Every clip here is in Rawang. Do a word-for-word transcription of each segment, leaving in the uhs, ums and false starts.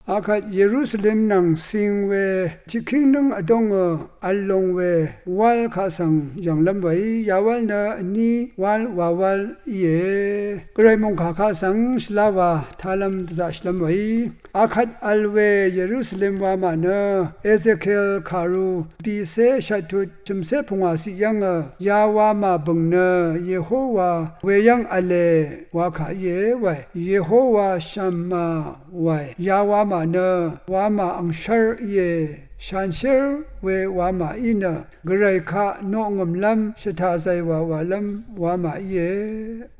Akvt Yerusalem nvng cing we tiqkíng nǿng vdóngø vl long we wál kaq svng yv̀nglv́m weí yawál nø vní wál wawál íe. Gvray mòngkà kaq svng shvlá wa talv́m dvzaqshìlv́m weí akvt vl we Yerusalem wamà nø Ezekiel kàru bìcé shvttut shø̀mcé pungwàciq yv́ngø ya wamà bø̀ng nø Yehowa weyv́ng v̄le wa kà íe wae. Yehowa shv̀mà wae. Ya wamà nø wamà angshv́r íe. Shanshér we wamà í nø Gvray kaq noqngø̀mlv́m shvtà zaywà wàlv́m wamà íe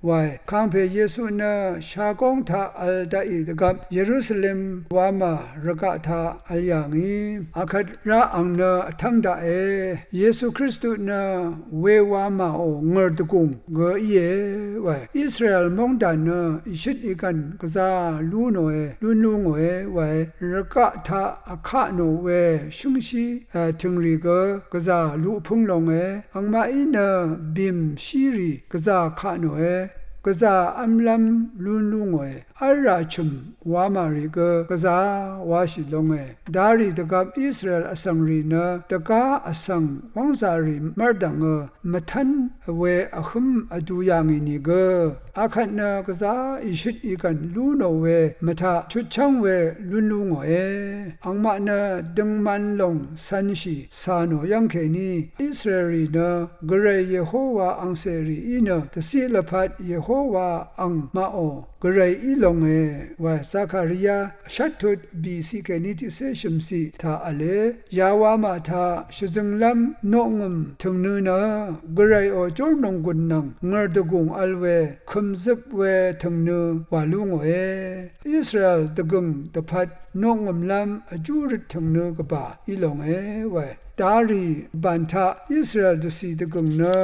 wae. Kangpè Yesu nø shagóng taq vl daqì dvgvp Yerusalem wamà rvgaq taq vl yà ngì. Akvt rá ang nø vtv́ng daqe. Yesu Kristu nø we wamàò ngø̀rdvgùng gø íe wae. Israel móngdàn nø ìshøt ìgv̀n gvzà lú nòe, lún lú ngòe wae. Rvgaq taq vkaq nò we shǿngshí tø̀ngrì gø gvzà luq pǿng longe. Angmaqí nø bìmshírì gvzà kaq nòe, gvzà v́mlv́m lún lú ngòe. V́lrà chø̀m wamà rì gø gvzà washì longe. Darì dvgvp Israel vsvng rì nø dvgá vsvng wv́ngzà rì mv́rdv̀ngø mvtv́n we vhǿm vdu yà ngì nìgø akvt nø gvzà ìshøt ìgv̀n lú nò we mvtaq chutchv́ng we lún lú ngòe. Angmaq nø døngman lòng cv̄nshì cà nò yv́ng kèní Israel rì nø Gvray Yehowa angcè rìí nø dvciq lvpat Yehowa angmaqò Gvray í longe wae. Zakaria shvttut bìciq kèní tiqcé shø̀mciq taq v̄le. Ya wamà taq shvzønglv́m noqngø̀m tø̀ngnø nø Gvrayò jórnònggùn nvng ngø̀rdvgùng vl we kø̀mzøp we tø̀ngnø wà lú ngòe. Israel dvgø̀ng dvpvt noqngø̀mlv́m vjú røt tø̀ngnø gvbà í longe wae. Darì bàn taq Israel dvcì dvgø̀ng nø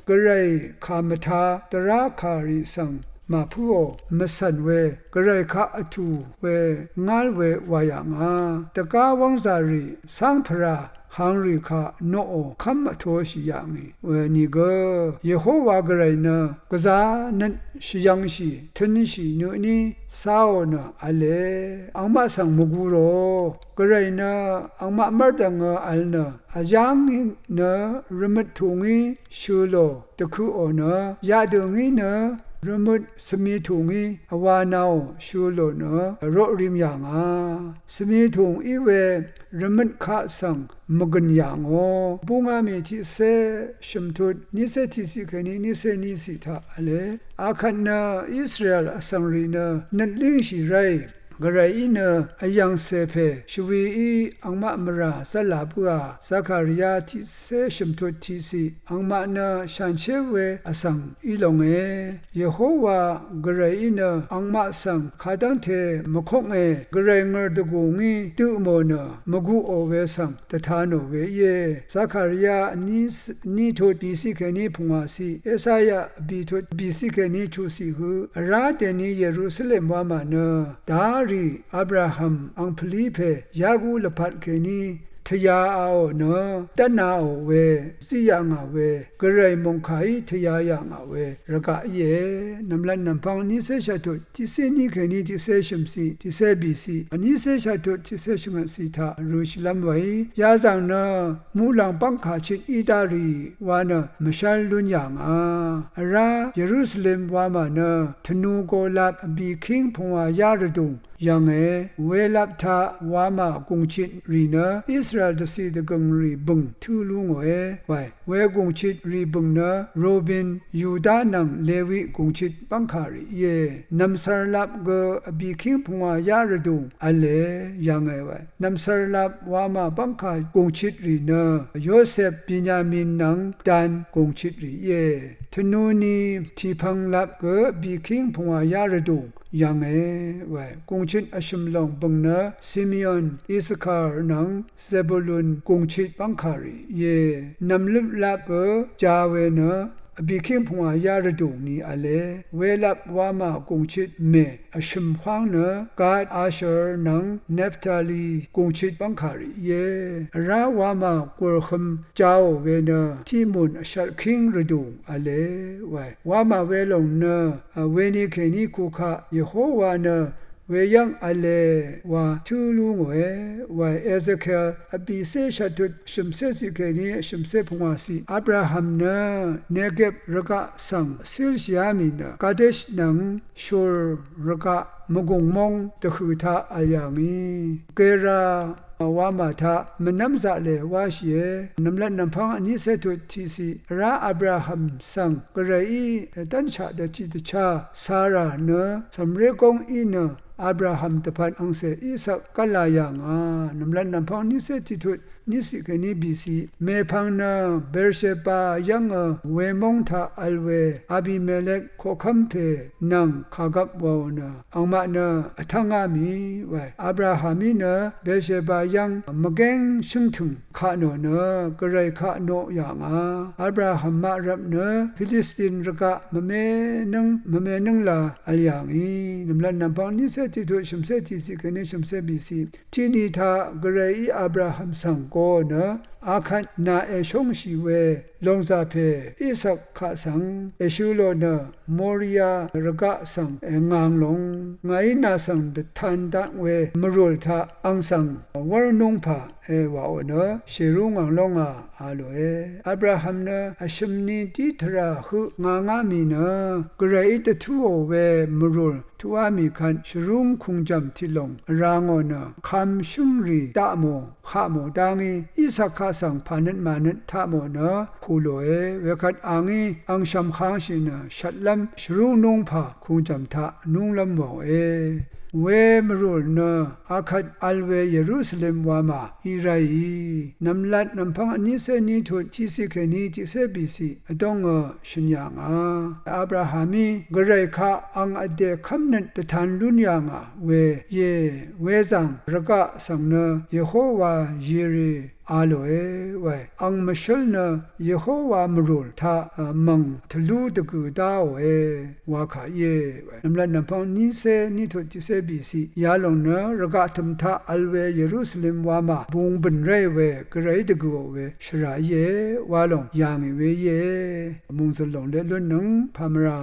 Gvray kà mvta dvrá kàrì svng màpǿò mvcv̀n we Gvray kaq vtù we ngál we wà yà ngà. Dvgá wv́ngzà rì cángpvrà hang rì kaq noqò kv́m vtōshì yà ngì we nìgø Yehowa Gvray nø gvzà nøt shvyv̄ngshì tø̄nshì nø tní cáò nø v̄le. Angmaq svng mvgu rò Gvray nø angmaq mv́rdv̀ngø vl nø vyá ngí nø rvmøt tù ngí shø̄ lò dvkøqò nø yadø̀ ngí nø rvmøt svmi tù ngí vwanaò shø̄ lò nø roqrim yà ngà. Svmi tù í we rvmøt kaq svng mvgø̀n yà ngò. Búngá mì tiqcé shø̀mtut nícé tiqciq kèní nícé níciq taq v̄le. Akvt nø Israel vsvng rì nø nøt língshì ráì Gvrayí nø vyv̀ngcè pè shvwií angmaq mvrà zv́lā bǿà. Zakaria tiqcé shø̀mtut tiqciq angmaq nø shànshér we vsvng í longe. Yehowa Gvrayí nø angmaq svng kadv́ngte mvkoknge. Gvray ngø̀rdvgù ngí dø mò nø mvguqò we svng dvta nò we íe. Zakaria ní tut bìciq kèní pungwàciq, Esaya bìtut bìciq kèní chuqciq hø vrá dèní Yerusalem wamà nø darì Abraham angpvlí pè Yaku lvpat kèní tvyaò nø dv́naò we zí yà ngà we Gvray mòngkàí tvya yà ngà we rvgaq íe. Nv̀mlat nv̀mpv́ng nícé shvtut tiqcé ní kèní tiqcé shø̀mciq tiqcé bìciq vnícé shvtut tiqcé shvngøtciq taq rø̄shìlv́m weí yazv̀ng nø muqlàng bv́ngkà chit í dárì wa nø mvshv́l lún yà ngà. Vrá Yerusalem wamà nø tvnu golap vbìkíng pungwà yá rvdùng yv̀nge. Welap taq wamà gùngchit rì nø Israel dvcì dvgø̀ng rì bø̀ng tǿ lú ngòe wae. Wegùngchit rì bø̀ng nø Rubin, Yuda nvng Lewi gùngchit bv́ngkà rì íe. Nv̀msvr lap gø vbìkíng pungwà yá rvdùng v̄le yv̀nge wae. Nv̀msvr lap wamà bv́ngkà gùngchit rì nø Yosep, Benyamin nvng Dan gùngchit rì íe. Tvnuni tìpvng lap gø vbìkíng pungwà yá rvdùng yv̀nge wae. Gùngchit vshø̀m lòng bø̀ng nø Simeon, Isakar nvng Zebulun gùngchit bv́ngkà rì íe. Nv̀mløp lap gø ja we nø vbìkíng pungwà yá rvdùng ni v̄le. Welap wamà gùngchit mè vshø̀m hwáng nø Gad, Asher nvng Neftali gùngchit bv́ngkà rì íe. Vrá wamà gùrhøm jaò we nø tiqmùn vshvtkíng rvdùng v̄le wae. Wamà welòng nø weni kèní kukaq Yehowa nø weyv́ng v̄le wa tǿ lú ngòe. Wae Ezekiel vbìcé shvttut shø̀mcé ciq kèní shø̀mcé pungwàciq. Abraham nø Negeb rvgaq svng cílshìá mì nø Kadesh nvng Shur rvgaq mvgùng móng dvhø̀ taq v̀l yà ngì. Gera wamà taq mvnv́m zaqlè wáshìe. Nv̀mlat nv̀mpv́ng vnícé tut tiqciq vrá Abraham svng Gvrayí dv́nshaq dø tiqdvchá Sara nø cv̀mré góng í nø Abraham dvpvt angcè Isak gv́la yà ngà. Nv̀mlat nv̀mpv́ng vnícé tiqtut níciq kèní bìciq. Mèpvng nø Bersheba yv́ngø wemóng taq vl we Abimelek koqkv́m pè nvng kàgvp wàò nø angmaq nø vtv́ngá mì wae. Abrahamí nø Bersheba yv́ng mvgéng shǿngtø̀ng kaq nò nø Gvray kaq noq yà ngà. Abraham maq rvp nø Filistin rvgaq mvme nǿng mvme nǿngla vl yà ngì. Nv̀mlat nv̀mpv́ng nícé tiqtut shø̀mcé tiqciq kèní shø̀mcé bìciq. Tiqni taq Gvrayí Abraham svng goò nø akvt nà èshóngshì we lòngzà pè Isak kaq svng èshø lò nø Moria rvgaq svng èngāng long ngàí nà svng dvtan daq we mvrùl taq ang svng wv́r núngpà èwàò nø shèrú ngv̀ng lóngà a lòe. Abraham nø vshø̀m ni dí tvrà høq ngāngá mì nø Gvrayí dvtúò we mvrùl tuqá mì kvt shvrúng kùngjv̀m tiqlòng vrā ngò nø kamshǿngrì daqmò haqmò dá ngí Isak kaq svng pànøt mànøt taqmò nø kù lòe. Wekvt a ngí angshv̀m kangshì nø shvtlv́m shvrúng núngpà kùngjv̀m taq núnglv́m wàòe. We mvrùl nø akvt vl we Yerusalem wamà í ráìí. Nv̀mlat nv̀mpv́ng vnícé ní tut tiqciq kèní tiqcé bìciq vdóngø shø̀n yà ngà. Abrahamí Gvray kaq ang vdè kv́mnøt dvtan lún yà ngà we íe. Wezàng rvgaq svng nø Yehowa Yire a lòe wae. Ang mvshǿl nø Yehowa mvrùl taq mv̀ng tvlú dvgø̀ dáòe wa kà íe wae. Nv̀mlat nv̀mpv́ng nícé ní tut tiqcé bìciq. Yalòng nø rvgaq tø̀m taq vl we Yerusalem wamà bung bø̀n ráì we Gvrayí dvgø̀ò we shvrà íe wa lòng yà ngì we íe. Mòngzø̀l lòng leq lúnnøng pàmvrà